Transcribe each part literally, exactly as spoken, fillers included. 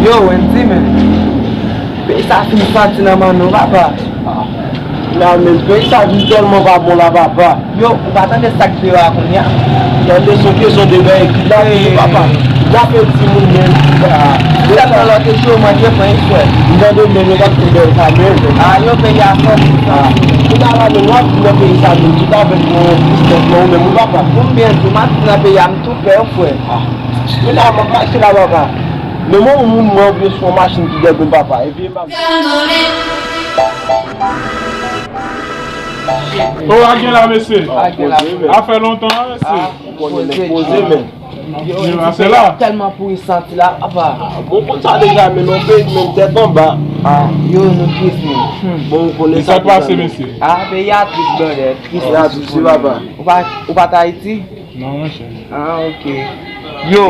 Yo, Wendy, men. Peyi sa fin santi nan men nou, papa. Nan men peyi sa vin tèlman pa bon la, papa. Yo, ou pa tande sa k deyò a kounye a? Tande, se yon kesyon de bèy ki la, wi, papa. Zafè timoun menm. Sèlman lòt jou, mwen te pran yon frè. M tande menm yo pa t fè bèy sa menm. A, yo, peyi a santi. Kounye a la menm, w ap vin nan peyi sa menm, tout avèk yon biznis nan ou menm, wi, papa. Pou m byen di w, m ap vin nan peyi a, m tou pè, frè. Kounye a, m ap mache la, papa. Men mwen, yon moun mwen, oubyen se yon machin ki gen gwo, papa. Epi, e pa. O, a gen la, mesye. A gen la. A fè lontan, a, mesye. Poze, men. Yo, se la. Tèlman pouri santi la, apa. Bon, konn sa deja, men non, peyi menm tèt anba. A, yo, nou tris, men. Bon, ou konnen sa deja, men. Sa k pase, mesye? A, peyi a tris, brother. Tris, tris, papa. Ou pa, ou pa t Ayiti? Non, monchè. A, ok. Yo,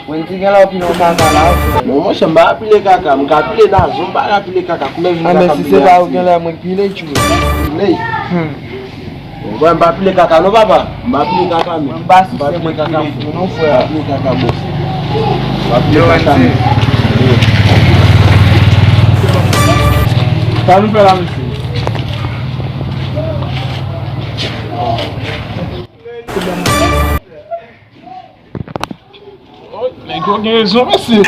Wendy gen lè w pi nan kaka la, frè. Bon, monchè, m pa ka pile kaka, m ka pile nazon, m pa ka pile kaka. Kouman vin kaka m pile Ayiti? A, men si se pa ou gen lè mwen pile, tchou. Pile? Hmm. Bon, m pa pile kaka non, papa. M pa pile kaka, men. M pa sou se mwen ki pile tou non, frè. M pa pile kaka, bon. M pa pile kaka, men. Yo, Wendy. Sa nou fè la, mesye? Oh, nèg yo gen rezon, mesye.